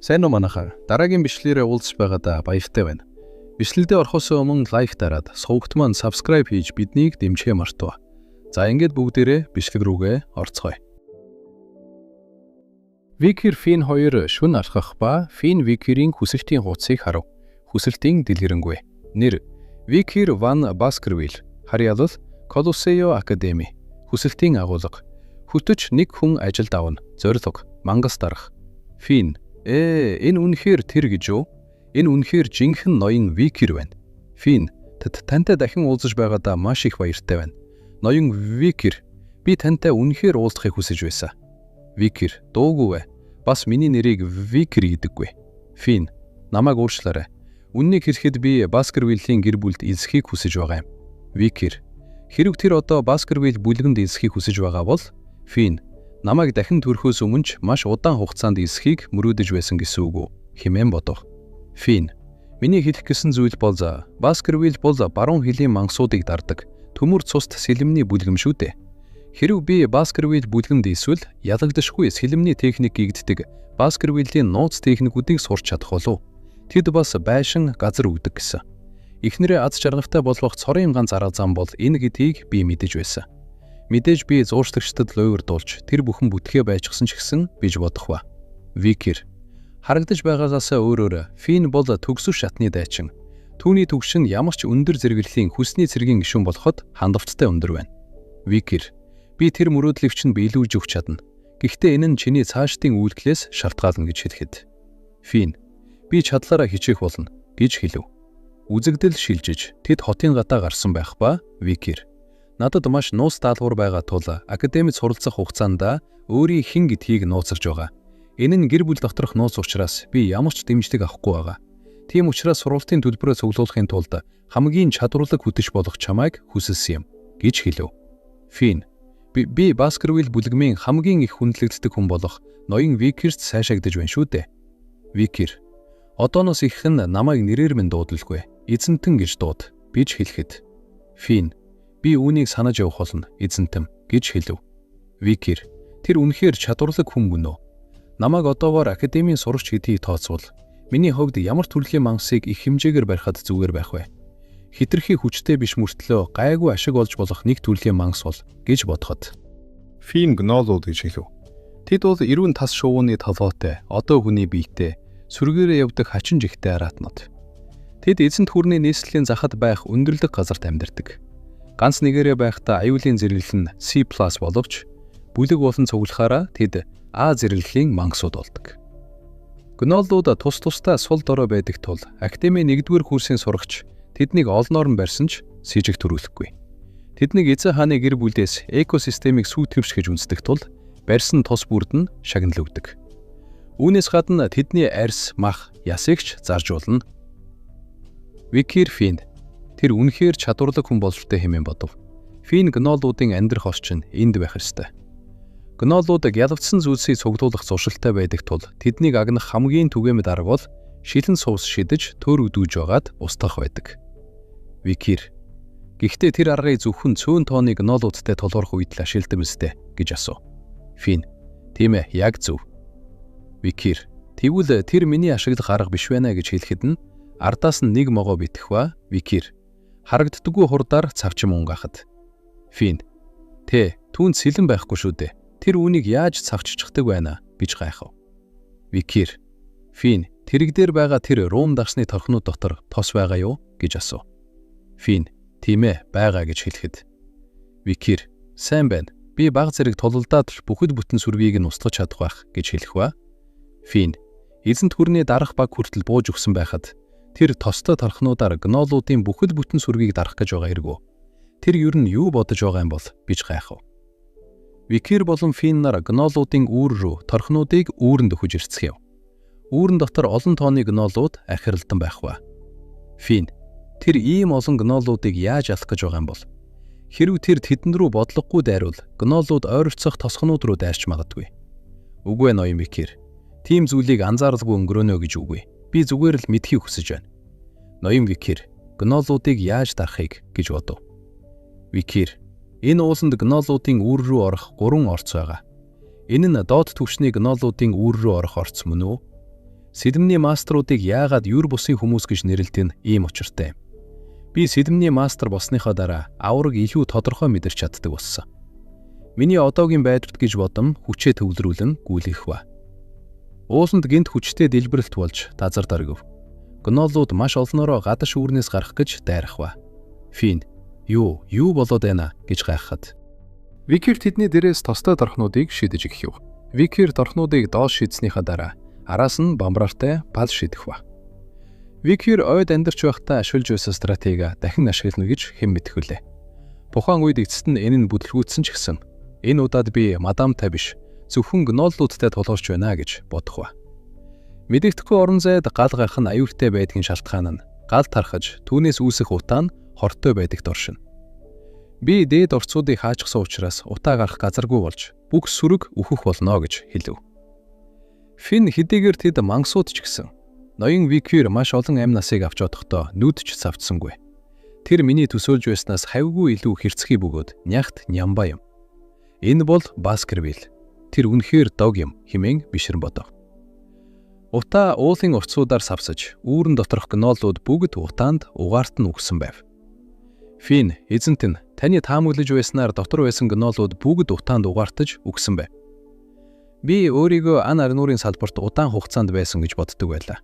Сайн уу манайхаа. Дараагийн бичлэгээрээ уулзч байгаадаа баяртай байна. Бичлэгдээ орохоос өмнө like дараад, сувагт маань subscribe хийж биднийг дэмжихээ мартав. За, ингээд бүгдээрээ бичлэг рүүгээ орцгоё. Викер Фин хоёр шөнө алхах ба Фин Викерийн хүсэлтийн хуудсыг харав. Хүсэлтийн дэлгэрэнгүй. Нэр: Викер Ван Баскервилл. Харьяалал: Колосео Академи. Хүсэлтийн агуулга: Хөтөч нэг хүн ажилд авна. Зорилго: Мангас дарах. Фин: "Ээ, энэ үнэхээр тэр гэж юу? Энэ үнэхээр жинхэнэ ноён Викер байна." Фин: "Тантай дахин уулзаж байгаадаа маш их баяртай байна. Ноён Викер, би тантай үнэхээр уулзахыг хүсэж байсан." Викер: "Дуугүй вэ. Бас миний нэрийг Викер гэдэггүй." Фин: "Намайг уучлаарай. Үнэнийг хэлэхэд би Баскервиллийн гэр бүлд элсэхийг хүсэж байгаа юм." Викер: "Хэрэв тэр одоо Баскервилл бүлгэнд элсэхийг хүсэж байгаа бол." Фин: "Намайг дахин төрөхөөс өмнө ч маш удаан хугацаанд элсэхийг мөрөөдөж байсан гэсэн үг үү?" хэмээн бодов. Фин: "Миний хэлэх гэсэн зүйл бол Баскервилл бол баруун хилийн мангасуудыг дардаг төмөр цуст сэлэмний бүлгэм шүү дээ. Хэрэв би Баскервилл бүлгэнд элсвэл ялагдашгүй сэлэмний техник гэгддэг Баскервиллийн нууц техникүүдийг сурч чадах болов. Тэд бас байшин, газар өгдөг гэсэн. Эхнэрээ аз жаргалтай болгох цорын ганц арга зам бол энэ гэдгийг би мэдэж байсан. Мэдээж би зуурчлагчдад луйвардуулж тэр бүхэн бүтгээ байчихсан ч гэсэн гэж бодох ба." Викер: Харагдаж байгаагаас өөрөөр Фин бол төгсөх шатны дайчин. Түүний түвшин ямар ч өндөр зэрэглэлийн хөлсний цэргийн гишүүн болоход хандавттай өндөр байна. Викер: "Би тэр мөрөөдлийг чинь биелүүлж өгч чадна. Гэхдээ энэ нь чиний цаашдын үйлдэлээс шалтгаална" гэж хэлэхэд, Фин: "Би чадлаараа хичээх болно" гэж хэлэв. Үзэгдэл шилжиж, тэд хотын гадаа гарсан байх ба Викер: "Надад маш нууц даалгавар байгаа тул академид суралцах хугацаанд өөрийн хэн гэдгийг нууцлаж байгаа. Энэ нь гэр бүл доторх нууц учраас би ямар ч дэмжлэг авахгүй байгаа. Тийм учраас сургалтын төлбөрөө цуглуулахын тулд хамгийн чадварлаг хөтөч болох чамайг хүсэлсэн юм" гэж хэлэв. Фин: "Би Баскервилл бүлгэмийн хамгийн их хүндлэгддэг хүн болох ноён Викерт сайшаагдаж байна шүү дээ." Викер: "Одооноос их нь намайг нэрээр минь дуудалгүй. Эзэнтэн гэж дууд" гэж хэлэхэд, Фин: "Би үүнийг санаж явах болно, эзэнтэм" гэж хэлэв. Викер: "Тэр үнэхээр чадварлаг хүн гэнэ үү? Намайг одоогоор академийн сурагч гэдгийг тооцвол миний хувьд ямар төрлийн мангасыг их хэмжээгээр барихад зүгээр байх вэ? Хэтэрхий хүчтэй биш мөртлөө гайгүй ашиг олж болох нэг төрлийн мангас бол гэж бодоход." Фин гнолууд гэж хэлв. Тэд бол эрүүн тас шувууны толгойтой, одоо хүний биетэй, сөргөөрөө явдаг хачин жигтэй араатнууд. Тэд эзэнт хүрний нийслэлийн захад байх өндөрлөг газарт амьдардаг. Ганц нэгээрээ байхдаа аюулын зэрэглэл нь C+ боловч бүлэг болон цуглахаараа тэд А зэрэглэлийн мангасууд болдог. Гнолууд тус тусдаа сул дорой байдаг тул академийн 1-р курсын сурагч тэднийг олноор нь барьсан ч сэжиг төрүүлэхгүй. Тэднийг эзэн хааны гэр бүлээс экосистемийг сүйтгэвч гэж үздэг тул барьсан тус бүрд нь шагнал өгдөг. Үүнээс гадна тэдний арьс, мах, ясыг ч зарж болно. Викер Фин: "Тэр үнэхээр чадварлаг хүн бололтой" хэмээн бодов. Фин гнолуудын амьдрах орчин энд байх ёстой. Гнолууд гялавдсан зүйлсийг цуглуулах зуршилтай байдаг тул тэднийг агнах хамгийн түгээмэл арга бол шилэн сувс шидэж төр өдүүж байгаад устгах байдаг. Викер: "Гэхдээ тэр аргыг зөвхөн цөөн тооны гнолуудтай тулгарх үед л ашигладаг биз дээ" гэж асуув. Фин: "Тийм ээ, яг зөв." Викер: "Тэгвэл тэр миний ашиглах арга биш байна" гэж хэлэхэд нь ардаас нь нэг могоо битэх ба Викер харагддаггүй хурдаар цавчим унгаахад, Фин: "Тэ, түүнд сэлэм байхгүй шүү дээ. Тэр үүнийг яаж цавччихдаг байна" гэж гайхав. Викер: "Фин, тэрэг дээр байгаа тэр Рум дагсны торхнууд дотор тос байгаа юу?" гэж асуув. Фин: "Тийм ээ, байгаа" гэж хэлэхэд, Викер: "Сайн байна. Би бага зэрэг тулалдаад л бүхэл бүтэн сүргийг нь устгах чадах байх" гэж хэлэх ба Фин эзэнт гүрний дарах баг хүртэл бууж өгсөн байхад тэр тостой торхнуудаар гнолуудын бүхэл бүтэн сүргийг дарах гэж байгаа хэрэг үү? Тэр ер нь юу бодож байгаа юм бол гэж гайхав. Викер болон Фин нар гнолуудын үүр рүү торхнуудыг үүрэнд өгөж ирцгээв. Үүрэн дотор олон тооны гнолууд ахиралдан байх ба. Фин: "Тэр ийм олон гнолуудыг яаж алах гэж байгаа юм бол? Хэрв тэр тэдэн рүү бодлогогүй дайруул гнолууд ойролцоох тосгонууд руу дайрч магадгүй." "Үгүй ээ, ноён Викер. Тийм зүйлийг анзааралгүй өнгөрөөнө гэж үгүй. Би зүгээр л мэдэхийг хүсэж байна." Ноён Викер гнолуудыг яаж дарахыг гэж бодов. Викер: "Энэ ууланд гнолуудын үүр рүү орох гурван орц байгаа. Энэ нь доод түвшний гнолуудын үүр рүү орох орц мөн үү? Сэрэмний маструудыг яагаад юр бусын хүмүүс гэж нэрлэдэг нь ийм учиртай юм. Би сэрэмний мастер болсныхоо дараа авраг илүү тодорхой мэдэрч чаддаг болсон. Миний одоогийн байдалд гэж бодом хүчээ төвлөрүүлэн гүйлгэх ба. Ууланд гинт хүчтэй дэлбэрэлт болж тазар даргав. Гнолууд маш олноороо гадаш үүрнээс гарах гэж дайрах ба. Фин юу болоод байна гэж гайхахад. Викер тэдний дээрээс тостой дорхнуудыг шидэж эхлэв. Викер дорхнуудыг доош шидснийхаа дараа араас нь бамбраартай пал шидэх ба. Викер ойд амьдарч байхдаа ашиглаж байсан стратеги дахин ашиглана гэж хэн мэдэх вүлээ. Тухайн үед эцэст нь энэ нь бүтлгүүцсэн ч гэсэн энэ удаад би мадамтай биш зөвхөн гноллуудтай тулгарч байна гэж бодох ба. Мэдэгдэхгүй орон зайд гал гарах нь аюултай байдгийн шалтгаан нь гал тархаж түүнээс үүсэх утаа нь хортой байдагт оршино. Би дээд орцуудыг хаачихсан учраас утаа гарах газаргүй болж бүх сүрэг үхэх болно гэж хэлв. Фин хэдийгээр тэд мангасууд ч гэсэн ноён Викер маш олон амь насыг авч одохдоо нүд ч цавцсангүй. Тэр миний төсөөлж байснаас хавьгүй илүү хэрцгий бөгөөд нягт нямбай юм. Энэ бол Баскервилл. Тэр үнэхээр дог юм хэмээн бишрэн бодов. Утаа уулын урцуудаар савсаж үүрэн доторх гнолууд бүгд утаанд угаарт нь үхсэн байв. Фин эзэнт нь таны таамаглаж байснаар дотор байсан гнолууд бүгд утаанд угаартаж үхсэн байв. Би өөрийгөө ан арнуурын салбарт удаан хугацаанд байсан гэж боддог байлаа.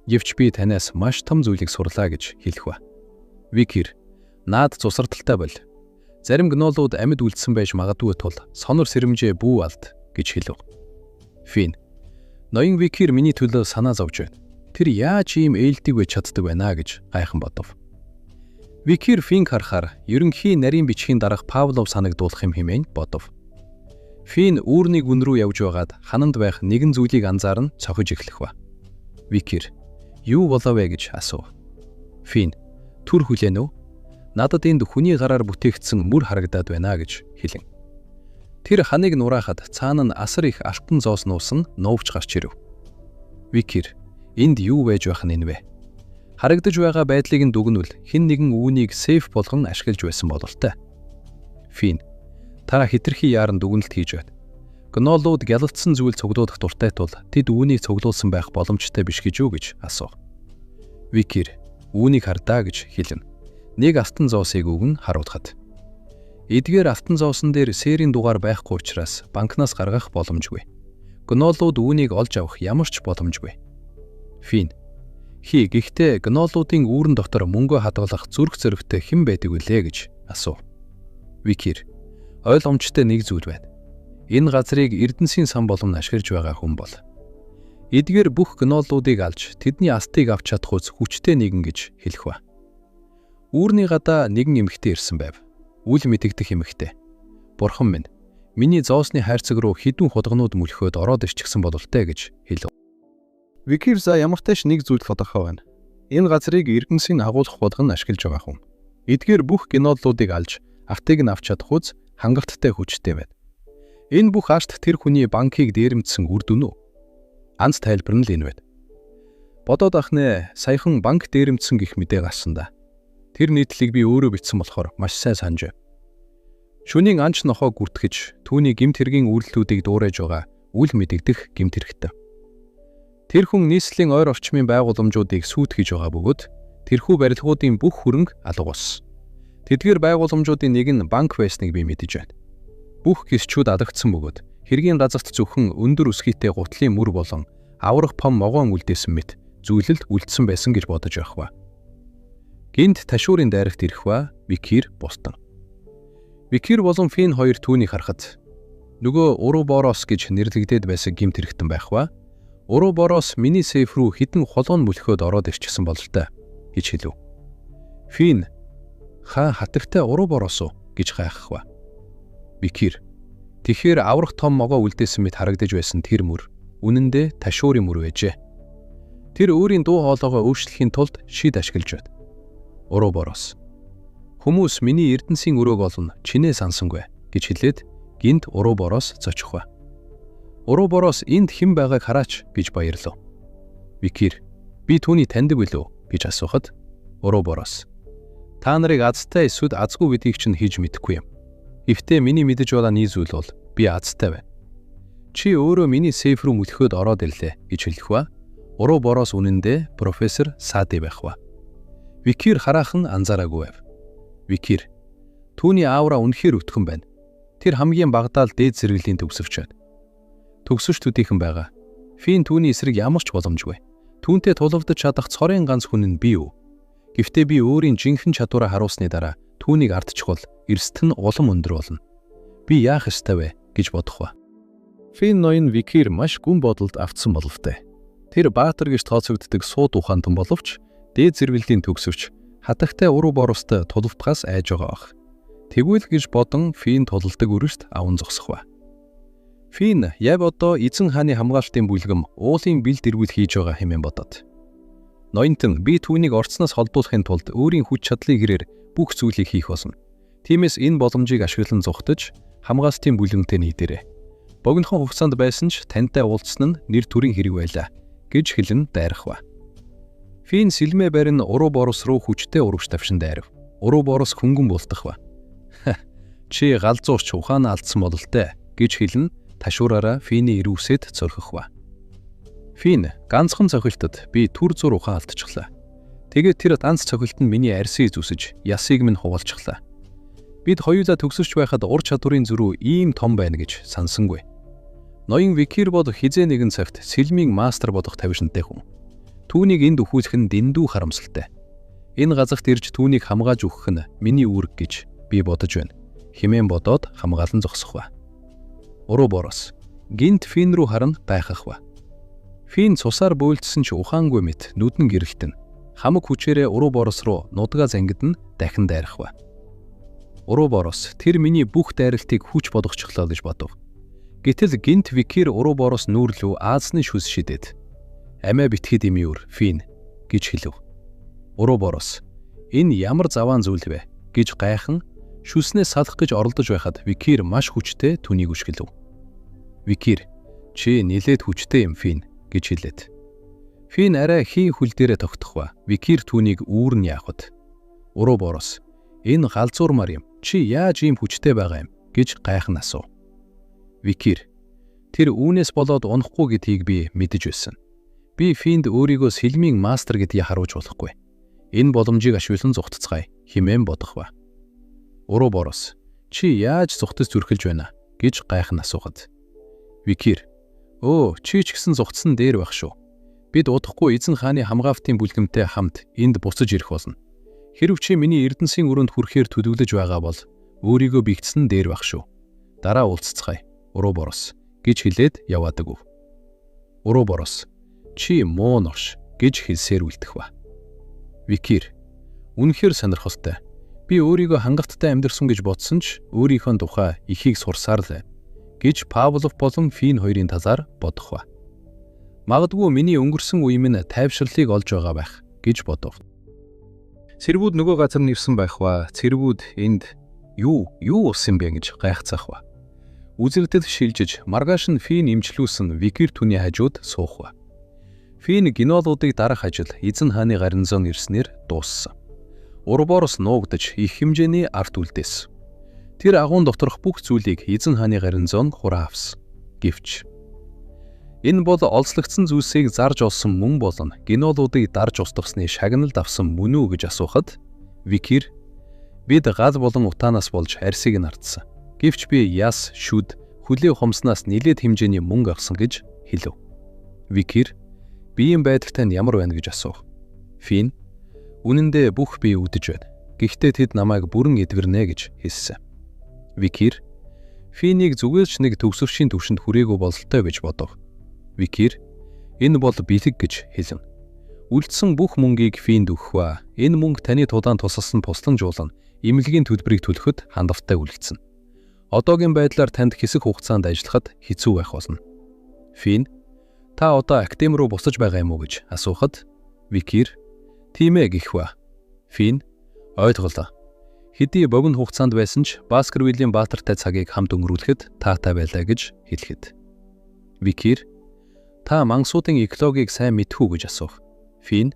Гэвч би танаас маш том зүйлийг сурлаа гэж хэлэх ба. Викер наад цусралттай бол. Зарим гнолууд амьд үлдсэн байж магадгүй тул сонор сэрэмжээ бүү алд гэж хэлв. Фин ноён Викер миний төлөө санаа зовж байна. Тэр яаж ийм ээлдэг байж чаддаг байна гэж гайхан бодов. Викер Финг харахаар ерөнхий нарийн бичгийн дарга Павлов санагдуулах юм хэмээн бодов. Фин үүрний гүн рүү явж байгаад хананд байх нэгэн зүйлийг анзааран цохиж эхлэх ба. Викер юу болов вэ гэж асуув. Фин түр хүлээн үү? Надад энд хүний гараар бүтээгдсэн мөр харагдаад байна гэж хэлэн. Тэр ханыг нураахад цаана нь асар их алтан зоос нуусан нуувч гарч ирэв. Викер энд юу байж байх нь энэ вэ? Харагдаж байгаа байдлыг нь дүгнвэл хэн нэгэн үүнийг сейф болгон ашиглаж байсан бололтой. Фин та хэтэрхий яаран дүгнэлт хийж байна. Гнолууд гялалцсан зүйл цуглуулах дуртай тул тэд үүнийг цуглуулсан байх боломжтой биш гэж үү гэж асуув. Викер үүнийг хардаа гэж хэлнэ. Нэг алтан зоосыг өгөн харуулхад. Эдгээр алтан зоосон дээр серийн дугаар байхгүй учраас банкнаас гаргах боломжгүй. Гнолууд үүнийг олж авах ямар ч боломжгүй. Фин хий гэхдээ гнолуудын үүрэн дотор мөнгө хадгалах зүрх зөрөгтэй хэн байдаг вүлээ гэж асуув. Викер ойлгомжтой нэг зүйл байна. Энэ газрыг Эрдэнсийн сан болгон ашиглаж байгаа хүн бол. Эдгээр бүх гноллуудыг алж тэдний алтыг авч чадах үз хүчтэй нэгэн гэж хэлэх ба. Үүрний гадаа нэгэн эмэгтэй ирсэн байв. Үл мэдэгдэх эмэгтэй. Бурхан минь, миний зоосны хайрцаг руу хідэн худганууд мөлхөөд ороод ирчихсэн бололтой гэж хэлв. Викер за ямартай ч нэг зүйл тодорхой байна. Энэ газрыг Эрдэнсийн агуулах болгон ашиглаж байгаа хүн. Эдгээр бүх гноллуудыг алж алтыг нь авч чадах үз хангалттай хүчтэй байна. Энэ бүх арт тэр хүний банкыг дээрэмдсэн үр дүн үү? Ганц тайлбар нь л энэ байна. Бодоод ах нэ саяхан банк дээрэмдсэн гэх мэдээ гарсан да. Тэр нийтлэлийг би өөрөө бичсэн болохоор маш сайн санаж байна. Шөнийн анч нохоо гүртгэж түүний гэмт хэргийн үйлдэлүүдийг дуурайж байгаа үл мэдэгдэх гэмт хэрэгтэй. Тэр хүн нийслэлийн ойр орчмын байгууламжуудыг сүйтгэж байгаа бөгөөд тэрхүү барилгуудын бүх хөрөнгө алга болсон. Тэдгээр байгууламжуудын нэг нь банк байсныг би мэдэж байна. Бүх гисчүүд алагдсан бөгөөд хэргийн газарт зөвхөн өндөр өсгийтэй гутлын мөр болон аврах пом могоон үлдээсэн мэт зүйлэл үлдсэн байсан гэж бодож байх ба. Гинт ташуурын дайрагт ирэх ба Викер бустан. Викер болон Фин хоёр түүнийг харахад нөгөө Уроборос гэж нэрлэгдээд байсан гэмт хэрэгтэн байх ба. Уроборос миний сейф рүү хідэн холоон мөлхөөд ороод ирчихсэн бололтой гэж хэлв. Фин хаа хатагтай Уроборос уу гэж гайхах ба. Викер тэгэхээр аврах том могоо үлдээсэн мэт харагдаж байсан тэр мөр үнэндээ ташуурын мөр байжээ. Тэр өөрийн дуу хоолойгоо өөрчлөхийн тулд шид ашиглаж байд. Уроборос хүмүүс миний Эрдэнсийн өрөөг олно чинээ сансангүй гэж хэлээд гинт Уроборос зочих ба. Уроборос энд хэн байгааг хараач гэж баярлав. Викер би түүний таньдаг билүү гэж асуухад Уроборос та нарыг азтай эсвэл азгүй гэдгийг чинь хийж мэдэхгүй юм. Гэхдээ миний мэдэж байгаа нэг зүйл бол би азтай байна. Чи өөрөө миний сейф рүү мөлхөөд ороод ирлээ гэж хэлэх ба. Уроборос үнэндээ профессор Сади байх ба. Викир хараахан анзаараагүй байв. Викир түүний аура үнэхээр өтгөн байна. Тэр хамгийн багадаа л дээд зэрэглэлийн төгсөгч байна. Төгсөж төдийхөн байгаа. Фин түүний эсрэг ямар ч боломжгүй. Түүнтэй тулавдаж чадах цорын ганц хүн нь би юу? Гэхдээ би өөрийн жинхэнэ чадвараа харуулсны дараа түүнийг ардчихвал эрсдэл нь улам өндөр болно. Би яах ёстой вэ гэж бодох ба. Фин ноён Викир маш гүн бодолд автсан боловтой. Тэр баатар гэж тооцогддог сууд ухаантан боловч дээд зэрэглэлийн төгсөвч хатагтай Уроборостой тулавдахаас айж байгаа ах. Тэгвэл гэж бодон Фин тулалдаг үрэрт аван зогсох ба. Фин яв одоо эзэн хааны хамгаалтын бүлгэм уулын бэлд эргүүл хийж байгаа хэмээн бодод. Ноёнтон би түүнийг орцноос холдуулахын тулд өөрийн хүч чадлын хэрээр бүх зүйлийг хийх болно. Тиймээс энэ боломжийг ашиглан зугтаж хамгаалтын бүлгэмтэй нийтээрэй. Богинохон хугацаанд байсан ч тантай уулзсан нь нэр төрийн хэрэг байлаа гэж хэлэн дайрах ба. Фин сэлмээ барин Уроборос руу хүчтэй урагш тавшин дайрав. Уроборос хөнгөн бултах ба. Чи галзуурч ухаанаа алдсан бололтой гэж хэлэн ташуураараа Финий эрүүсэд цорхих ба. Фин ганцхан цохилтод би түр зуур ухаан алдчихлаа. Тэгээд тэр ганц цохилт нь миний арьсыг зүсэж, ясыг минь хугалчихлаа. Бид хоёулаа төгсөрч байхад ур чадварын зөрүү ийм том байна гэж сансангүй. Ноён Викир бол хизээ нэгэн цагт сэлмийн мастер болох тавишинтай хүн. Түүнийг энд өхүүлэх нь дэндүү харамсалтай. Энэ газарт ирж түүнийг хамгааж өгөх нь миний үүрэг гэж би бодож байна. Химэн бодоод хамгаалан зогсох ба. Уроборос гинт Фин рүү харан гайхах ба. Фин цусаар бөөлдсөн ч ухаангүй мэт нүдэн гэрэлтэн. Хамаг хүчээрээ Уроборос руу нудгаа зангидна дахин дайрах ба. Уроборос тэр миний бүх дайралтыг хүч болгочихлоо гэж бодов. Гэтэл гинт Викир Уроборос нүүрлүү аазны шүс шидэд. Амиа битгий дэмийүр Фин гэж хэлв. Уроборос энэ ямар заваан зүйл вэ гэж гайхан шүснээ салах гэж оролдож байхад Викир маш хүчтэй түүнийг үшгэлв. Викир чи нилээд хүчтэй юм Фин гэж хэлээд. Фин арай хийн хөл дээрээ тогтох ба. Викир түүнийг үүр нь яахад. Уроборос энэ галзуурмаар юм. Чи яаж ийм хүчтэй байгаа юм гэж гайхан асуув. Викир тэр үүнээс болоод унахгүй гэдгийг би мэдэж байсан. Би Финд өөрийгөө сэлмийн мастер гэдгийг харуулж болохгүй. Энэ боломжийг ашиглан зугтцгаая хэмээн бодох ба. Уроборос чи яаж зугтаж зүрхэлж байна гэж гайхан асуухад. Викир өө чи ч гэсэн зугтсан дээр байх шүү. Бид удахгүй эзэн хааны хамгаалтын бүлгэмтэй хамт энд буцаж ирэх болно. Хэрв чи миний эрдэнсийн өрөөнд хүрэхээр төлөвлөж байгаа бол өөрийгөө бигдсэн дээр байх шүү. Дараа уулзцгаая. Уроборос гэж хэлээд яваад өгөв. Уроборос чи муу новш гэж хэлсээр үлдэх ба. Викир үнэхээр сонирхолтой. Би өөрийгөө хангалттай амьдарсан гэж бодсон ч өөрийнхөө тухай ихийг сурсаар л гэж Павлов болон Фин хоёрын талаар бодох ба. Магадгүй миний өнгөрсөн үе минь тайвширлыг олж байгаа байх гэж бодов. Цэргүүд нөгөө газар нь ирсэн байх ба. Цэргүүд энд юу болсон юм бэ гэж гайхацаах ба. Үзэгдэл шилжиж маргааш нь Фин имчлүүлсэн Викир түүний хажууд суух ба. Фин генолуудыг дарах ажил эзэн хааны гарнизон ирснээр дууссан. Уроборос нуугдаж их хэмжээний арт үлдээсэн. Тэр агуун доторх бүх зүйлийг эзэн хааны гарнизон хураа авсан. Гэвч энэ бол олзлогдсон зүйлсийг зарж олсон мөн болон генолуудыг дарж устгасны шагналд авсан мөн үү гэж асуухад Викир бид гал болон утаанаас болж арьсыг нь ардсан. Гэвч би яс, шүд, хүлээ хомснаас нилээд хэмжээний мөнгө авсан гэж хэлв. Викир биеийн байдал танд ямар байна гэж асуув. Фин үнэндээ бүх бие үдэж байна. Гэхдээ тэд намайг бүрэн эдгэрнэ гэж хэлсэн. Викир Финийг зүгээр ч нэг төгсөрчийн түвшинд хүрээгүй бололтой гэж бодов. Викир энэ бол бэлэг гэж хэлв. Үлдсэн бүх мөнгийг Финд өгөх ба. Энэ мөнгө таны тулаан тусалсан тусламж болон эмнэлгийн төлбөрийг төлөхөд хандивтай үлдсэн. Одоогийн байдлаар танд хэсэг хугацаанд ажиллахад хэцүү байх болно. Фин та одоо академи руу буцаж байгаа юм уу гэж асуухад Викир тийм ээ гэх ба. Фин ойлголоо. Хэдий богино хугацаанд байсан ч Баскервиллийн баатартай цагийг хамт өнгөрүүлэхэд таатай байлаа гэж хэлэхэд. Викир та мансуудын экологийг сайн мэдэх үү гэж асуув. Фин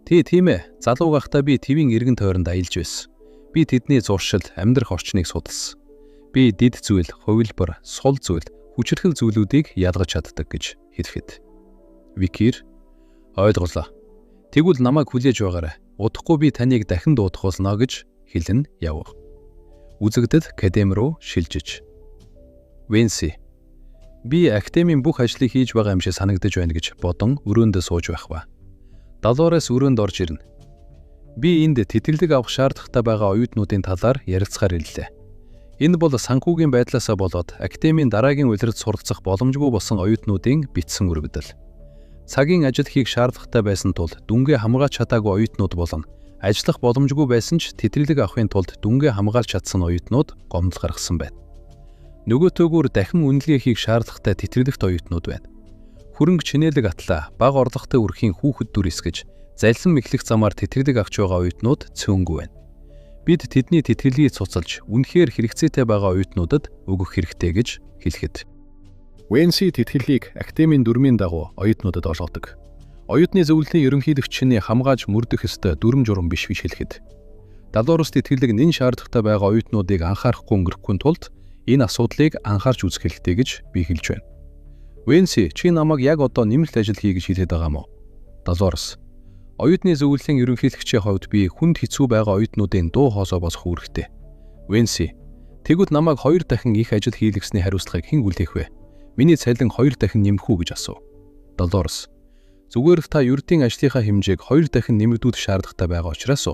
тийм ээ. Залуу байхдаа би твийн эргэн тойронд аялж байсан. Би тэдний зуршил, амьдрах орчныг судалсан. Би дэд зүйл, хувилбар, сул зүйл, хүчирхэл зүйлүүдийг ялгаж чаддаг гэж хэлэхэд. Викир Ойлголоо. Тэгвэл намайг хүлээж байгаарай. Удахгүй би таныг дахин дуудах болно гэж хэлэн явв. Үзэгдэл академи руу шилжиж. Венси. Би академийн бүх ажлыг хийж байгаа юм шиг санагдаж байна гэж бодон өрөөндөө сууж байх ба. Долорес өрөөнд орж ирнэ. Би энд тэтгэлэг авах шаардлагатай байгаа оюутнуудын талаар ярилцахаар ирлээ. Энэ бол санхүүгийн байдлаасаа болоод академийн дараагийн улиралд суралцах боломжгүй болсон оюутнуудын бичсэн өргөдөл. Цагийн ажил хийх шаардлагатай байсан тул дүнгээ хамгаалж чадаагүй оюутнууд болон ажиллах боломжгүй байсан ч тэтгэлэг авахын тулд дүнгээ хамгаалж чадсан оюутнууд гомдол гаргасан байна. Нөгөөтэйгүүр дахин үнэлгээ хийх шаардлагатай тэтгэлэгт оюутнууд байна. Хөрөнгө чинээлэг атлаа бага орлоготой өрхийн хүүхэд дүр эсгэж залсан мэхлэх замаар тэтгэлэг авч байгаа оюутнууд цөөнгүй байна. Бид тэдний тэтгэлгийг цуцалж үнэхээр хэрэгцээтэй байгаа оюутнуудад өгөх хэрэгтэй гэж хэлэхэд Венси тэтгэлгийг академийн дүрмийн дагуу оюутнуудад олгодог. Оюутны зөвлөлийн ерөнхийлөгчний хамгааж мөрдөх ёстой дүрэм журам биш гэж хэлэхэд Долорес тэтгэлэг нэн шаардлагатай байгаа оюутнуудыг анхаарахгүй өнгөрөхгүй тулд энэ асуудлыг анхаарч үзэх хэрэгтэй гэж би хэлж байна. Венси, чи намайг яг одоо нэмэлт ажил хий гэж хэлээд байгаа юм уу? Долорес. Оюутны зөвлөлийн ерөнхийлөгчийн хувьд би хүнд хэцүү байгаа оюутнуудын дуу хоолой болох үүрэгтэй. Венси, тэгвэл намайг 2 дахин их ажил хийлгэсний хариуцлагыг хэн хүлээх вэ? Миний цалин 2 дахин нэмэх үү гэж асуув. Долорес. Зүгээр л та ердийн ажлынхаа хэмжээг 2 дахин нэмэгдүүлэх шаардлагатай байгаа учраас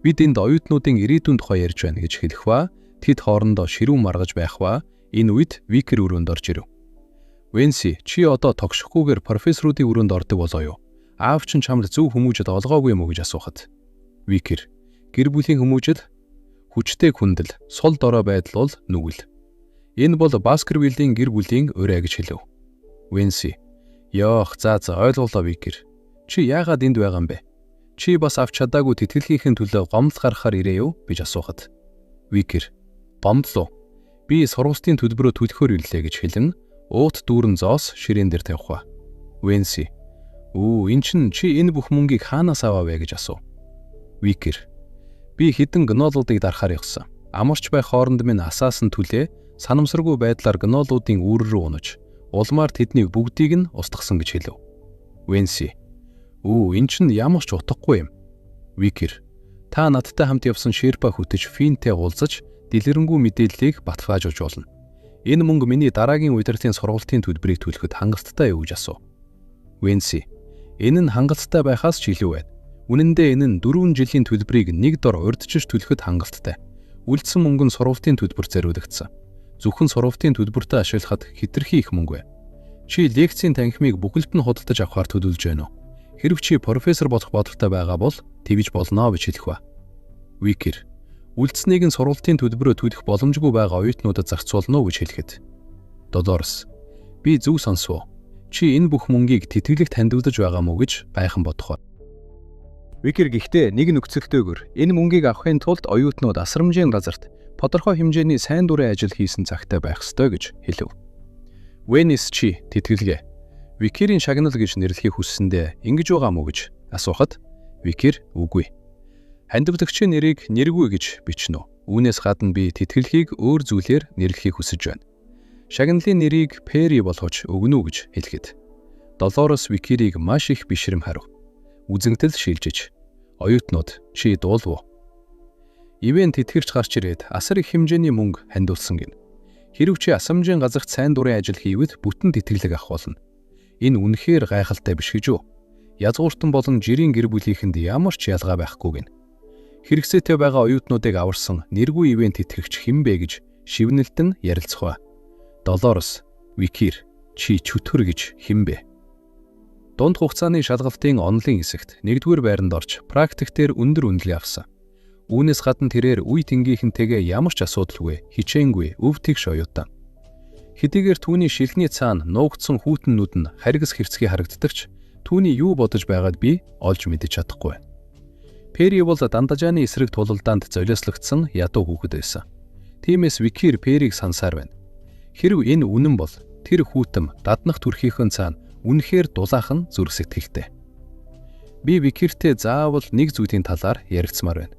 бид энд оюутнуудын ирээдүйн тухай ярьж байна гэж хэлэх ба тэд хоорондоо ширүүн маргаж байх ба энэ үед Викер өрөөнд орж ирэв. Венси, чи одоо тогшихгүйгээр профессоруудын өрөөнд ордог болоо юу? Аав чинь чамд зөв хүмүүжил олгоогүй юм уу гэж асуухад. Викер, гэр бүлийн хүмүүжил хүчтэй хүндэл, сул дорой байдал бол нүгэл. Энэ бол Баскервиллийн гэр бүлийн урай гэж хэлэв. Венси, ёох, за ойлголоо Викер. Чи яагаад энд байгаа юм бэ? Чи бас авч чадаагүй тэтгэлгийнхээ төлөө гомдол гаргахаар ирээ юу гэж асуухад. Викер, гомдлоо. Би сургуулийн төлбөрөө төлөхөөр ирлээ гэж хэлэн уут дүүрэн зоос ширээн дээр тавих ба. Венси, эн чин чи энэ бүх мөнгийг хаанаас аваа вэ гэж асуув. Викер, би хэдэн гнолуудыг дарахаар явсан. Амарч байх хооронд минь асаасан түлээ санамсаргүй байдлаар гнолуудын үүр рүү унаж, улмаар тэдний бүгдийг нь устгасан гэж хэлэв. Венси, эн чинь ямар ч утгагүй юм. Викер, та надтай хамт явсан шерпа хөтөч Финтэй уулзаж дэлгэрэнгүй мэдээллийг баталгаажуулж болно. Энэ мөнгө миний дараагийн удирдлын сургалтын төлбөрийг төлөхөд хангалттай юу гэж асуув. Венси, энэ нь хангалттай байхаас ч илүү байна. Үнэн дээр энэ нь 4 жилийн төлбөрийг нэг дор урьдчилж төлөхөд хангалттай. Үлдсэн мөнгө нь сургалтын төлбөрт зориулагдсан. Зөвхөн сургалтын төлбөртөө ашиглахад хэтэрхий их мөнгө байна. Чи лекцийн танхимыг бүхэлд нь худалдаж авахар төлөвлөж байна уу? Хэрв чи профессор болох бодолтой байгаа бол тэгж болно гэж хэлэх ба. Викер, үлдсэнийг нь сургалтын төлбөрөө төлөх боломжгүй байгаа оюутнуудад зарцуулна уу гэж хэлэхэд. Долорес, би зөв сонсов уу? Чи энэ бүх мөнгийг тэтгэлэгт хандивдаж байгаа мó гэж гайхан бодох ба. Викер гэхдээ нэг нөхцөлтэйгээр энэ мөнгийг авахын тулд оюутнууд асрамжийн газарт тодорхой хэмжээний сайн дурын ажил хийсэн цагтай байх ёстой гэж хэлэв. Венис чи тэтгэлгээ Викерийн шагнал гэж нэрлэхийг хүссэндээ ингэж байгаа мó гэж асуухад Викер үгүй. Хандивдагчийн нэрийг нэргүй гэж бичнэ үү. Үүнээс гадна би тэтгэлгийг өөр зүйлээр нэрлэхийг хүсэж байна. Шагналын нэрийг Пери болгож өгнө үү гэж хэлэхэд Долорес Викерийг маш их бишрэм харав. Үзэгдэл шилжиж оюутнууд чи дуулав уу? Ивэн тэтгэрч гарч ирээд асар их хэмжээний мөнгө хандуулсан гин. Хэрв чи асамжийн газарт сайн дурын ажил хийвэл бүтэн тэтгэлэг авах болно. Энэ үнэхээр гайхалтай биш гэж үү? Язгууртан болон жирийн гэр бүлийнхэнд ямар ч ялгаа байхгүй гин. Хэрэгцээтэй байгаа оюутнуудыг аварсан нэргүй ивэн тэтгэгч хэн бэ гэж шивнэлтэн ярилцах ба. Долорес, Викер, чи чөтгөр гэж хэн бэ? Дунд хугацааны шалгалтын онолын хэсэгт 1-р байранд орж практик дээр өндөр үнэлгээ авсан. Үүнээс гадна тэрээр үе тэнгийнхэнтэйгээ ямар ч асуудалгүй, хичээнгүй, өв тэгш оюутан. Хэдийгээр түүний шилхний цаана нуугдсан хүйтэн нүд нь харгас хэрцгий харагддаг ч түүний юу бодож байгааг би олж мэдэж чадахгүй. Пери бол Дандажааны эсрэг тулалдаанд золиослогдсон ядуу хүүхэд байсан. Тиймээс Викер Перийг сансаар байна. Хэрв энэ үнэн бол тэр хүүтэм даднах төрхийнхөн цаана үнэхээр дулаахан зүрх сэтгэлтэй. Би Викертэй заавал нэг зүйлийн талаар ярилцмаар байна.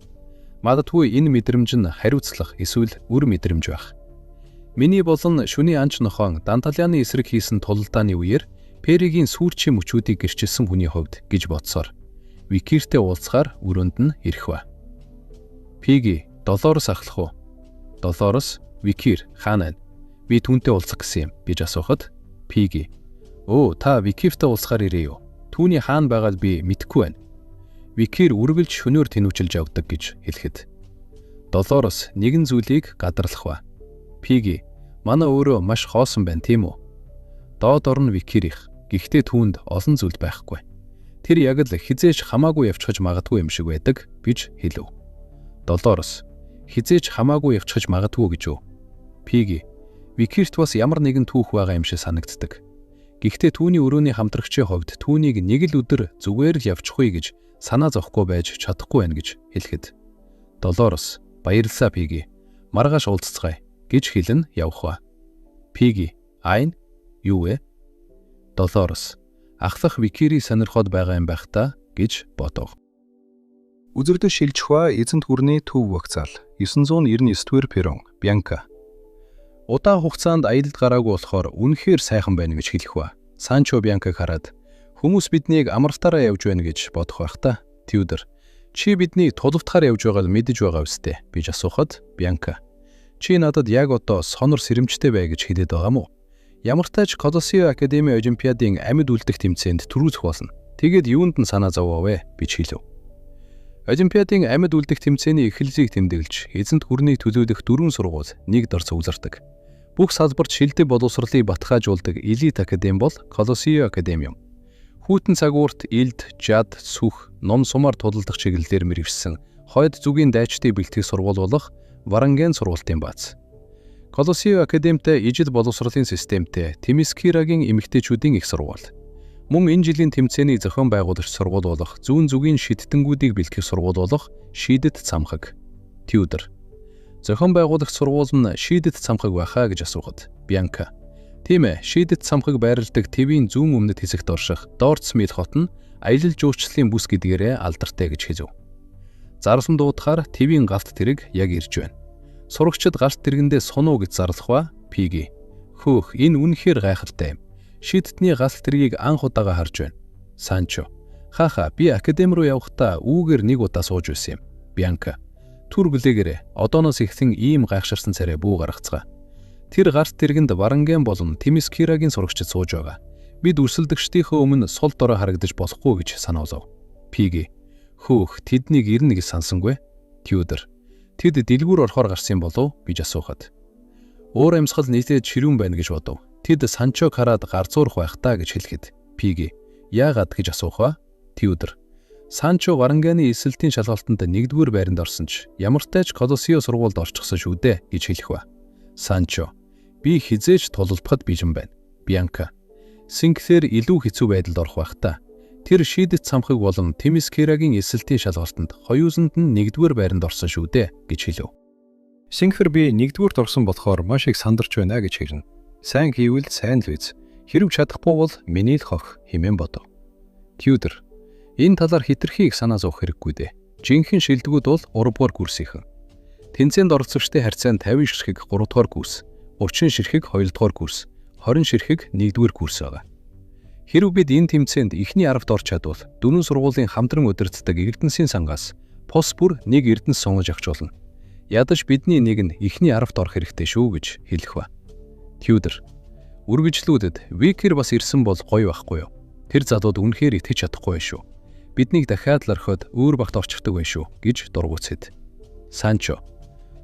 Магадгүй энэ мэдрэмж нь хариуцлага эсвэл үр мэдрэмж байх. Миний болон шүний анч нохоон Данталианы эсрэг хийсэн тулалдааны үеэр Перигийн сүрчийн мөчүүдийг гэрчилсэн хүний хувьд гэж бодсоор Викиртэй уулзахаар өрөөнд нь ирэх ба. Пиги, Долорес ахлах уу? Долорес, Викир хаана байна? Би түүнтэй уулзах гэсэн юм гэж асуухад Пиги, "Өө, та Викиртэй уулзахаар ирээ юу? Түүний хаана байгааг би мэдэхгүй байна. Викир үргэлж шөнөөр тэнүүчилж явдаг" гэж хэлэхэд Долорес нэгэн зүйлийг гадарлах ба. Пиги, манай өөрөө маш хоосон байна тийм үү? Доод орно Викир их. Гэхдээ түүнд олон зүйл байхгүй. Тэр яг л хизээч хамаагүй явчихаж магадгүй юм шиг байдаг гэж хэлв. Долорес хизээч хамаагүй явчихаж магадгүй гэж үү? Пиги, Викирт бас ямар нэгэн түүх байгаа юм шиг санагддаг. Гэхдээ түүний өрөөний хамтрагчийн хувьд түүнийг нэг л өдөр зүгээр л явчихъя гэж санаа зовхгүй байж чадахгүй байна гэж хэлэхэд Долорес баярлалаа Пиги. Маргааш уулзцгаая гэж хэлэн явах ба. Пиги, айн юу вэ? Долорес ахлах Викирийг сонирхоод байгаа юм байх та гэж бодов. Үзэгдэл шилжих ба эзэнт гүрний төв вокзал 999-р перрон Бьянка. Удаан хугацаанд аялалд гараагүй болохоор үнэхээр сайхан байна гэж хэлэх ба. Санчо Бьянкаг хараад хүмүүс биднийг амралтаараа явж байна гэж бодох байх та. Тюдор, чи биднийг тулавтахаар явж байгааг мэдэж байгаа үстэй гэж асуухад Бьянка, чи надад яг одоо сонор сэрэмжтэй бай гэж хэлээд байгаа мó? Ямар ч тач Колосео Академи Олимпиадын амьд үлдэх тэмцээнд түрүүцэх болно. Тэгээд юунд нь санаа зовоо вэ гэж хэлв. Олимпиадын амьд үлдэх тэмцээний эхлэлийг тэмдэглэж, эзэнт гүрнийг төлөөлөх дөрвөн сургууль нэг дор цуглардаг. Бүх салбарт шилдэг боловсролыг баталгаажуулдаг элит академи бол Колосео Академи юм. Хүйтэн цагуурт илд, жад, сүх, ном сумаар тулалдах чиглэлээр мэргэжсэн хойд зүгийн дайчдыг бэлтгэх сургууль болох Варанген сургуулийн бааз. Колосео Академитай ижил боловсролын системтэй Темискирагийн эмэгтэйчүүдийн их сургууль. Мөн энэ жилийн тэмцээний зохион байгуулагч сургууль болох зүүн зүгийн шидэтэнгүүдийг бэлтгэх сургууль болох Шидэт цамхаг. Тюдор. Зохион байгуулагч сургууль нь Шидэт цамхаг байхаа гэж асуухад Бьянка. Тийм ээ, Шидэт цамхаг байрладаг Твийн зүүн өмнөд хэсэгт орших Дорцмил хот нь аялал жуулчлалын бүс гэдгээрээ алдартай гэж хэлв. Зарлан дуудахаар Твийн галт тэрэг яг ирж байна. Сурагчид галт тэргэндээ сунуу гэж зарлах ба Пиги. Хөөх, энэ үнэхээр гайхалтай юм. Шидтний галт тэргийг анх удаага харж байна. Санчо. Хаха, би академи руу явахдаа үүгээр нэг удаа сууж байсан юм. Бьянка. Түр бүлээгээрээ одооноос эхлэн ийм гайхширсан царай бүү гаргацгаа. Тэр гарт тэргэнд Варанген болон Темискирагийн сурагчид сууж байгаа. Бид өрсөлдөгчдийнхөө өмнө сул дорой харагдаж болохгүй гэж сануулав. Пиги. Хөөх, тэднийг ирнэ гэж сансангүй. Тюдор. Тэд дэлгүүр орохоор гарсан болов гэж асуухад. Уур амьсгал нийлээд ширүүн байна гэж бодов. Тэд Санчог хараад гарцуурах байх та гэж хэлэхэд Пиги яагаад гэж асуух ба? Тюдор. Санчо Варанганы эсэлтийн шалгалтанд 1-р байранд орсон ч ямартай ч Колосео сургуульд орчихсон шүү дээ гэж хэлэх ба. Санчо би хизээч тулалдахад бэлэн байна. Бьянка Синклер илүү хэцүү байдалд орох байх та. Тэр шидэт цамхаг болон Темискирагийн эсэлтийн шалгалтанд хоёуланд нь 1-р байранд орсон шүү дээ гэж хэлв. Синклер би 1-рт орсон болохоор маш их сандарч байна гэж хэлнэ. Сайн хийвэл сайн л үз. Хэрв чадахгүй бол миний л хох хэмээн бодов. Тюдор энэ талаар хитрхи их санаа зовох хэрэггүй дээ. Жинхэнэ шилдэгүүд бол 3-р курсийнхэн. Тэмцээнд оролцогчдын харьцаа нь 50 ширхэг 3-р курс, 30 ширхэг 2-р курс, 20 ширхэг 1-р курс байгаа. Хэрв бид энэ тэмцээнд эхний 10-д орч чадвал дөрвөн сургуулийн хамтран удирддаг Эрдэнэсийн сангаас пус бүр нэг Эрдэнэс сонгож авч болно. Ядаж бидний нэг нь эхний 10-д орох хэрэгтэй шүү гэж хэлэх ба. Тюдор үргэлжлүүдэд Викер бас ирсэн бол гоё байхгүй юу? Тэр залууд үнэхээр итгэж чадахгүй шүү. Биднийг дахиад л орхиод өөр багт орчихдог байх шүү гэж дургуутсэд. Санчо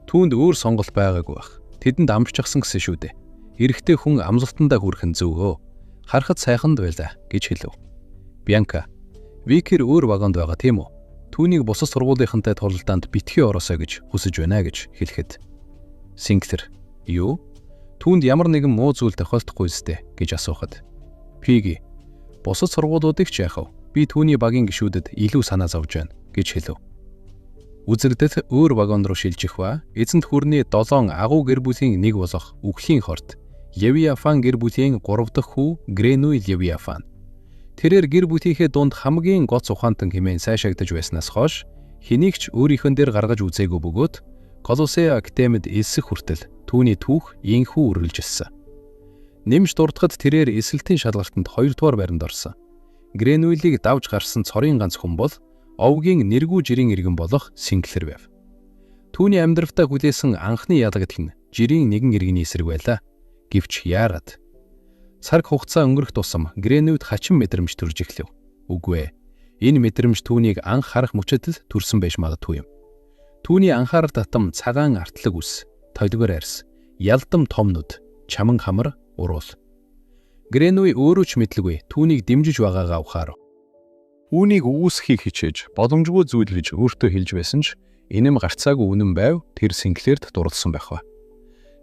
түүнд өөр сонголт байгаагүй байх. Тэдэнд амжчихсан гэсэн шүү дээ. Эрэгтэй хүн амлалтандаа хүрэх нь зөв. Харахад сайхан л байлаа гэж хэлв. Бьянка Викер өөр вагонд байгаа тийм үү? Түүнийг бусад сургуулийнхантай тулалдаанд битгий ороосой гэж хүсэж байна гэж хэлэхэд Синклер юу? Түүнд ямар нэгэн муу зүйл тохиолдохгүй үстэй гэж асуухад Пиги бусад сургуулиудыг ч яах вэ? Би түүний багийн гишүүдэд илүү санаа зовж байна гэж хэлв. Үзэрдэл өөр вагон руу шилжих ба эзэнт хүрний 7 агуу гэр бүлийн нэг болох үхлийн хорт Левиафан гэр бүлийн 3 дахь хүү Гренуй Левиафан. Тэрээр гэр бүлийнхээ дунд хамгийн гоц ухаантан хэмээн сайшаагдаж байснаас хойш хэнийг ч өөрийнхөн дээр гаргаж үзээгүй бөгөөд Колосео Академид элсэх хүртэл түүний түүх инхүү үргэлжилсэн. Нэмж дурдахад тэрээр эсэлтийн шалгалтанд 2-р байранд орсон. Гренвиллийг давж гарсан цорын ганц хүн бол овгийн нэргүй жирийн иргэн болох Синклер байв. Түүний амьдралдаа хүлээсэн анхны ялагдал нь жирийн нэгэн иргэний эсрэг байлаа. Гэвч яагаад? Цаг хугацаа өнгөрөх тусам Гренвуд хачин мэдрэмж төрж эхлэв. Үгүй ээ. Энэ мэдрэмж түүнийг анх харах мөчөд л төрсөн байж магадгүй юм. Түүний анхаарал татам цагаан артлаг үс, толгор арьс, ялдам том нүд, чаман хамар, уруул. Гренвуй өөрөө ч мэдлгүй түүнийг дэмжиж байгаагаа ухаарав. Үүнийг үүсгэхийг хичээж боломжгүй зүйл гэж өөртөө хэлж байсан ч энэм гарцаагүй үнэн байв, тэр Синклерд дурлсан байх ба.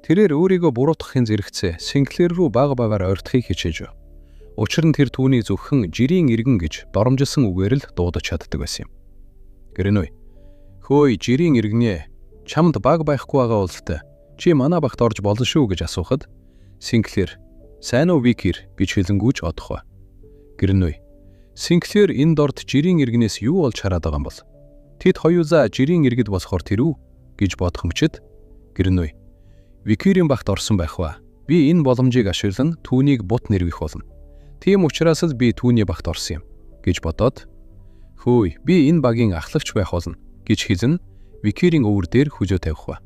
Тэрээр өөрийгөө буруутгахын зэрэгцээ Синклер рүү бага багаар ойртохыг хичээж байв. Учир нь тэр түүнийг зөвхөн жирийн иргэн гэж доромжилсан үгээр л дуудаж чаддаг байсан юм. Гренвуй. "Хөөе, жирийн иргэнээ, чамд баг байхгүй байгаа бололтой. Чи манай багт орж болно шүү" гэж асуухад Синклер "Сайн уу, Викер" гэж хэлэнгүүч одох ба. Гренвуй. Синклер энэ дорд жирийн иргэнээс юу олж хараад байгаа юм бол? Тэд хоёулаа жирийн иргэд болохоор тэр үү гэж бодох мөчид Гренвуй Викерийн багт орсон байх ба. Би энэ боломжийг ашиглан түүнийг бут нэрвэх болно. Тийм учраас л би түүний багт орсон юм гэж бодоод, "Хөөе, би энэ багийн ахлагч байх болно" гэж хэлэн Викерийн өвөр дээр хүзөө тавих ба.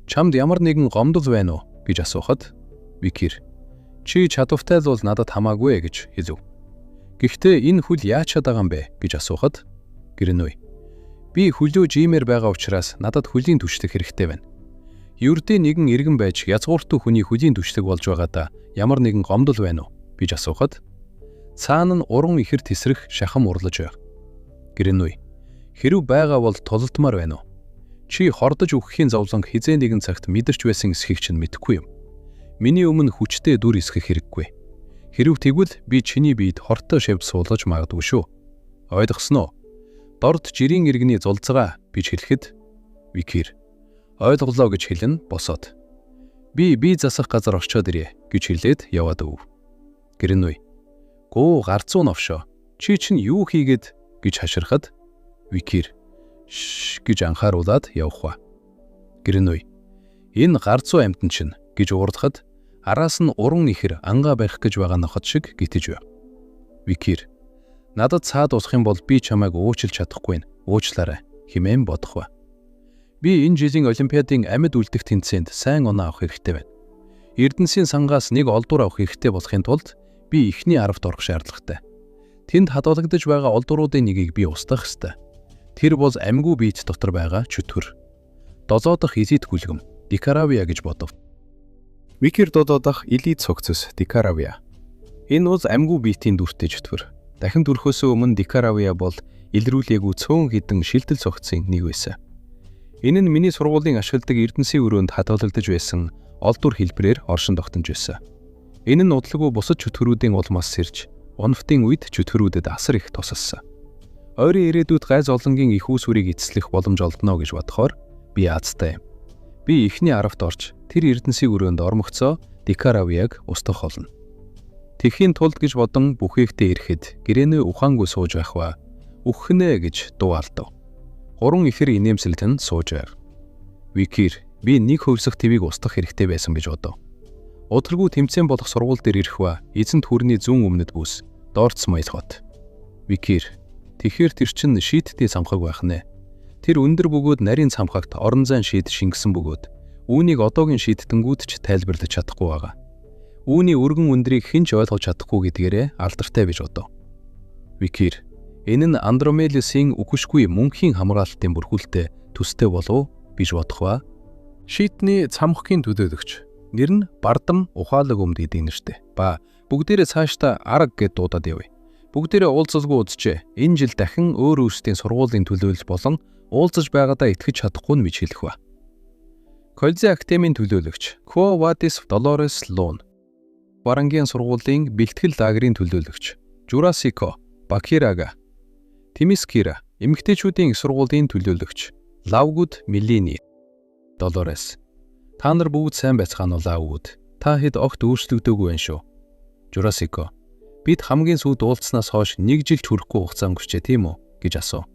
"Чамд ямар нэгэн гомдол байна уу?" гэж асуухад Викер "Чи чадвартай л бол надад хамаагүй" гэж хэлв. Гэхдээ энэ хөл яаж чадаагаа юм бэ гэж асуухад Гренвуй "Би хөлөө жиймээр байгаа учраас надад хөлийн түшлэг хэрэгтэй байна. Ердийн нэгэн иргэн байж язгууртуу хүний хөлийн түшлэг болж байгаадаа ямар нэгэн гомдол байна уу?" гэж асуухад цаана нь уран ихэр тесрэх шахам урлаж байв. Гренвуй "Хэрв байгаа бол тулалдмаар байна уу? Чи хордож үхэхийн зовлонг хэзээ нэгэн цагт мэдэрч байсан эсхийг чинь мэдэхгүй юм. Миний өмнө хүчтэй дүр эсгэх хэрэггүй. Хэрв тэгвэл би чиний биед хортой шавьд суулгаж магадгүй шүү. Ойлгосноо уу? Дорд жирийн иргэний зулцгаа" гэж хэлэхэд Викер "Ойлголоо" гэж хэлэн босоод "Би бие засах газар орчоод ирье" гэж хэлээд яваад өг. Гренвуй "Гүү, гарцуу новшоо. Чи чинь юу хийгээд" гэж хаширхад Викер "Шш" гэж анхааруулад явах ба. Гренвуй "Энэ гарцуу амьтан чинь" гэж уурлахад араас нь уран ихэр ангаа барих гэж байгаа ноход шиг гитэж байв. Викер "Надад цаад болох юм бол би чамайг уучлж чадахгүй нь. Уучлаарай" хэмээн бодох ба. Би энэ жилийн олимпиадын амьд үлдэх тэмцээнд сайн оноо авах хэрэгтэй байна. Эрдэнэсийн сангаас нэг олдвор авах хэрэгтэй болохын тулд би эхний аравт орох шаардлагатай. Тэнд хадгалагдаж байгаа олдвруудын нэгийг би устгах ёстой. Тэр бол амьгүй биет дотор байгаа чөтгөр. Долоо дахь элит хүлгэм Дикаравиа гэж бодов. Викер долоо дахь элит цогцос Дикаравиа. Энэ бол амьгүй биетийн дүртэй чөтгөр. Дахин төрөхөөсөө өмнө Дикаравиа бол илрүүлээгүй цөөн хэдэн шилдэл цогцсын нэг байсан. Энэ нь миний сургуулийн ашигладаг эрдэнэсийн өрөөнд хадгалагдаж байсан олдвор хэлбэрээр оршин тогтнож байсан. Энэ нь удалгүй бусад чөтгөрүүдийн улмаас сэрж, унфтын үед чөтгөрүүдэд асар их тусалсан. Ойрын ирээдүйд гай зовлонгийн их үүсвэрийг эцэслэх боломж олдоно гэж бодохоор би азтай юм. Би эхний аравт орж тэр эрдэнэсийн өрөөнд ормогцоо Дикаравиаг устгах болно. Тэхийн тулд гэж бодон бүхээхтэй ирэхэд гэрэнэ ухаангүй сууж байх ба үхнэ гэж дуу алдав. Гурван ихэр инээмсэлтэн сууж байв. Викер би нэг хувьсах твийг устгах хэрэгтэй байсан гэж бодов. Удалгүй тэмцээн болох сургууль дээр ирэх ба эзэнт хүрний зүүн өмнөд бүс Дорц Майл хот. Викер тэгэхээр тэр чинь шийдтийн цамхаг байх нэ. Тэр өндөр бөгөөд нарийн цамхагт орон зайн шийд шингэсэн бөгөөд үүнийг одоогийн шийдтэнгүүд ч тайлбарлаж чадахгүй байгаа. Үүний өргөн өндрийг хэн ч ойлгож чадахгүй гэдгээрээ алдартай гэж бодов. Викер энэ нь Андромелиусын үхшгүй мөнхийн хамгаалалтын бүрхүүлтэй төстэй болов гэж бодох ба. Шийдний цамхгийн төлөөлөгч нэр нь Бардам ухаалаг өмд гэдэг нэртэй. Ба бүгдээрээ цаашдаа арга гэд дуудаад явъя. Бүгдээрээ уулзалгүй үзжээ. Энэ жил дахин өөр өөрсдийн сургуулийн төлөөлөл болон уулзаж байгаадаа итгэж чадахгүй нь гэж хэлэх ба. Колзи академийн төлөөлөгч Quo Vadis Dolores Lone. Барангийн сургуулийн бэлтгэл лагерийн төлөөлөгч Jurassico Бакирага. Тимискира эмэгтэйчүүдийн их сургуулийн төлөөлөгч Лавгуд Милини. Долорес "Та нар бүгд сайн байцгаана уу, Лавгуд? Та хэд огт өөрчлөгдөөгүй байх шүү." Jurassico "Бид хамгийн сүүлд уулзсанаас хойш нэг жил ч хүрэхгүй хугацаа өнгөрчээ, тийм үү?" гэж асуув.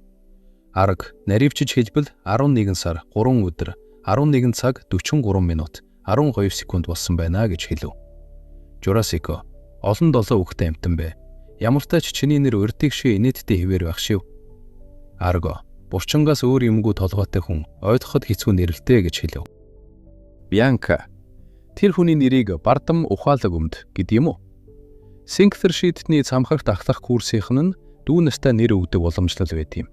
Арга наривчиж хэлбэл 11 сар 3 өдөр 11 цаг 43 минут 12 секунд болсон байна гэж хэлв. Журасико. Олон долоо үхтэй амьтан бэ. Ямартай ч чиний нэр урдыг шиг инээдтэй хэвээр байх шив. Арго. Булчингаас өөр юмгүй толгойтой хүн ойлгоход хэцүү нэрэлтэй гэж хэлв. Бианка. Тэр хүний нэрийг бардам ухаалаг өмд гэдэг юм уу? Синклер шийдтний цамхагт ахлах курсийнх нь дүү настай нэр өгдөг уламжлал байт юм.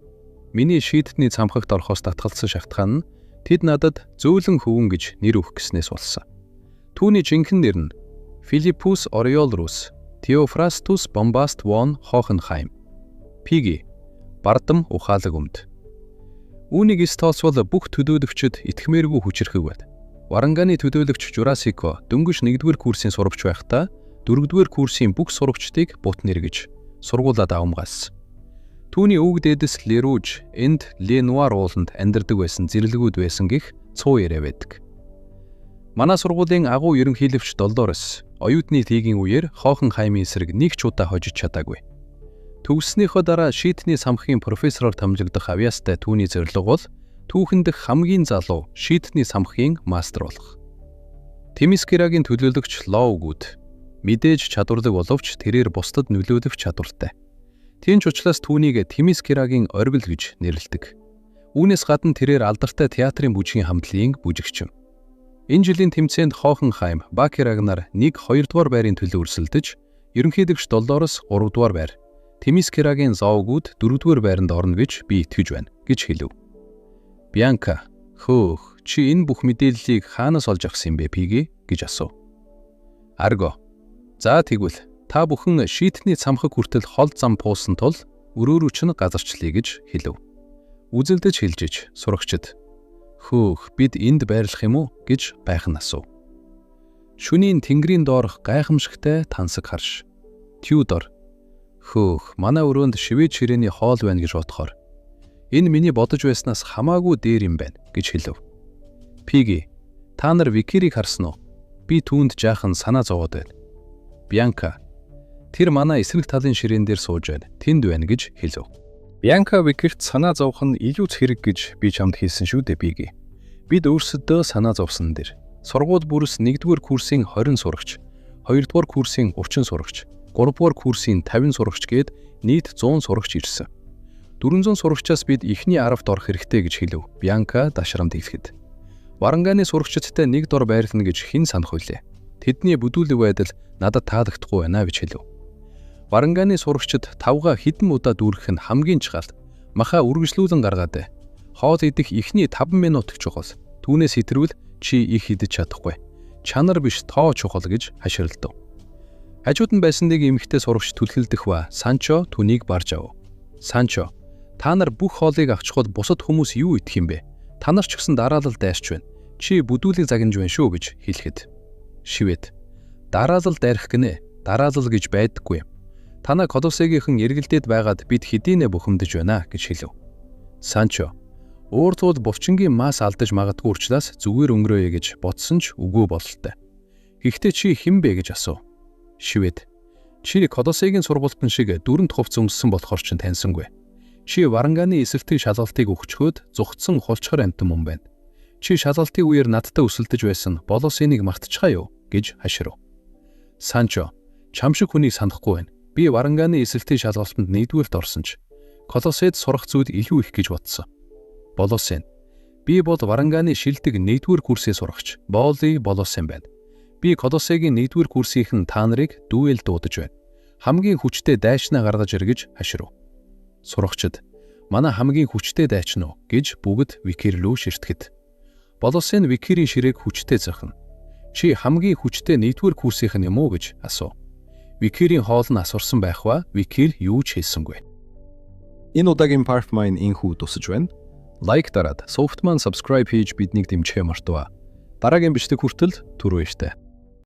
Миний шийдтний цамхагт орохоос татгалзсан шалтгаан нь тэд надад зөөлөн хөвөн гэж нэр өгөх гэснээс болсон. Түүний жинхэнэ нэр нь Филиппус Ориолрус Теофрастус Бомбаст вон Хохенхайм. Пиги бардам ухаалаг өмд. Үүнийг эс тооцвол бүх төлөөлөгчд итгэмээргүй хүчирхэг байд. Варанганы төлөөлөгч Журасико дөнгөж 1-р курсын сурагч байхдаа 4-р курсын бүх сурагчдыг бут нэргэж сургуулаа давамгаалсан. Түүний өвөг дээдэс Лерүүж энд Ленуар ууланд амьдардаг байсан зэрлэгүүд байсан гэх цуу яриа байдаг. Манай сургуулийн агуу ерөнхийлөгч Долорес оюутны лигийн үеэр Хохенхаймын эсрэг нэг ч удаа хожиж чадаагүй. Төгссөнийхөө дараа шийдний самхгийн профессороор томилогдох авьяастай түүний зорилго бол түүхэн дэх хамгийн залуу шийдний самхгийн мастер болох. Темискирагийн төлөөлөгч Лоугуд мэдээж чадварлаг боловч тэрээр бусдад нөлөөлөх чадвартай. Тийм ч учраас түүнийг Темискирагийн оргил гэж нэрлэдэг. Үүнээс гадна тэрээр алдартай театрын бүжгийн хамтлагийн бүжигчин. Энэ жилийн тэмцээнд Хохенхайм, Бакирагнар 1 2 дугаар байрын төлөө өрсөлдөж, ерөнхийлөгч Долорес 3 дугаар байр, Темискирагийн Зоогууд 4 дугаар байранд орно гэж би итгэж байна гэж хэлв. Бианка, хөөх, чи энэ бүх мэдээллийг хаанаас олж авсан юм бэ, Пиги гэж асуув. Арго. За тэгвэл та бүхэн шийтний цамхаг хүртэл хол зам пуусан тул өрөөрүү чинь газарчлая гэж хэлв. Үзэлдэж хэлжиж сурагчид хөөх бид энд байрлах юм уу гэж байхан асуув. Шөнийн тэнгэрийн доорх гайхамшигтай тансаг харш. Тюдор хөөх манай өрөөнд шивэд ширээний хоол байна гэж бодохоор энэ миний бодож байснаас хамаагүй дээр юм байна гэж хэлв. Пиги та нар Викирийг харсан уу? Би түүнд жаахан санаа зовоод байна. Бианка тэр манай эсрэг талын ширээн дээр сууж байна. Тэнд байна гэж хэлв. Бианка Викирт санаа зовох нь илүү хэрэг гэж би чамд хэлсэн шүү дээ Пиги. Бид өөрсдөө санаа зовсон дээр. Сургууль бүрс 1-р курсын 20 сурагч, 2-р курсын 30 сурагч, 3-р курсын 50 сурагч гээд нийт 100 сурагч ирсэн. 400 сурагчаас бид эхний 10-т орох хэрэгтэй гэж хэлв. Бианка дашрамд хэлэхэд. Варанганы сурагчидтай нэг дор байрлана гэж хэн санах вүлээ? Тэдний бүдүүлэг байдал надад таалагдахгүй байна гэж хэлв. Варанганы сурагчид тавга хэдэн удаа дүүргэх нь хамгийн чухал. Махаа үргэлжлүүлэн гаргаад. Хоол идэх эхний 5 минут чухал. Түүнээс хэтрвэл чи их идэж чадахгүй. Чанар биш тоо чухал гэж хаширалдав. Хажууд нь байсан нэг эмэгтэй сурагч түлхэлдэх ба Санчо түүнийг барж ав. Санчо, та нар бүх хоолыг авчихвал бусад хүмүүс юу идэх юм бэ? Та нар ч гэсэн дараалал дайрч байна. Чи бүдүүлэг загнаж байна шүү гэж хэлэхэд. Шивэд. Дараалал дайрах гинэ. Дараалал гэж байдаггүй юм. Танай Колосегийнхэн эргэлдээд байгаад бид хэдийнэ бухимдаж байна гэж хэлв. Санчо уур туул булчингийн масс алдаж магадгүй урчлаас зүгээр өнгөрөөе гэж бодсон ч үгүй бололтой. Гэхдээ чи хэн бэ гэж асуув. Шивэд. Чи Колосегийн сургуультан шиг дөрөнт хувцас өмссөн болохоор ч таньсангүй. Чи Варанганы эсэлтийн шалгалтыг өгчхөөд зүхтсэн хулчхар амьтан мөн байна. Чи шалгалтын үеэр надтай өсөлдөж байсан Болосыныг мартчихаа юу гэж хаширв. Санчо чам шиг хүнийг санахгүй байна. Би Варанганы эсэлтийн шалгалтанд нэгдүгээрт орсон ч Колосед сурах зүйл илүү их гэж бодсон. Болосын. Би бол Варанганы шилдэг нэгдүгээр курсын сурагч Боли Болосын байна. Би Колосегийн нэгдүгээр курсийнхэн та нарыг дүүэл дуудаж байна. Хамгийн хүчтэй дайчнаа гаргаж ир гэж хаширв. Сурагчид манай хамгийн хүчтэй дайчин уу гэж бүгд Викир лүү ширтгэд. Болосын Викирийн ширээг хүчтэй зохино. Чи хамгийн хүчтэй нэгдүгээр курсийнх нь юм уу гэж асуув. Викирийн хоол нь асуурсан байх ба Викир юу ч хэлсэнгүй. Энэ удаагийн Parfmine инхүү дусаж байна. Лайк дараад, Softman subscribe хийж биднийг дэмжихээ мартаваа. Дараагийн бичлэг хүртэл түр баяртай.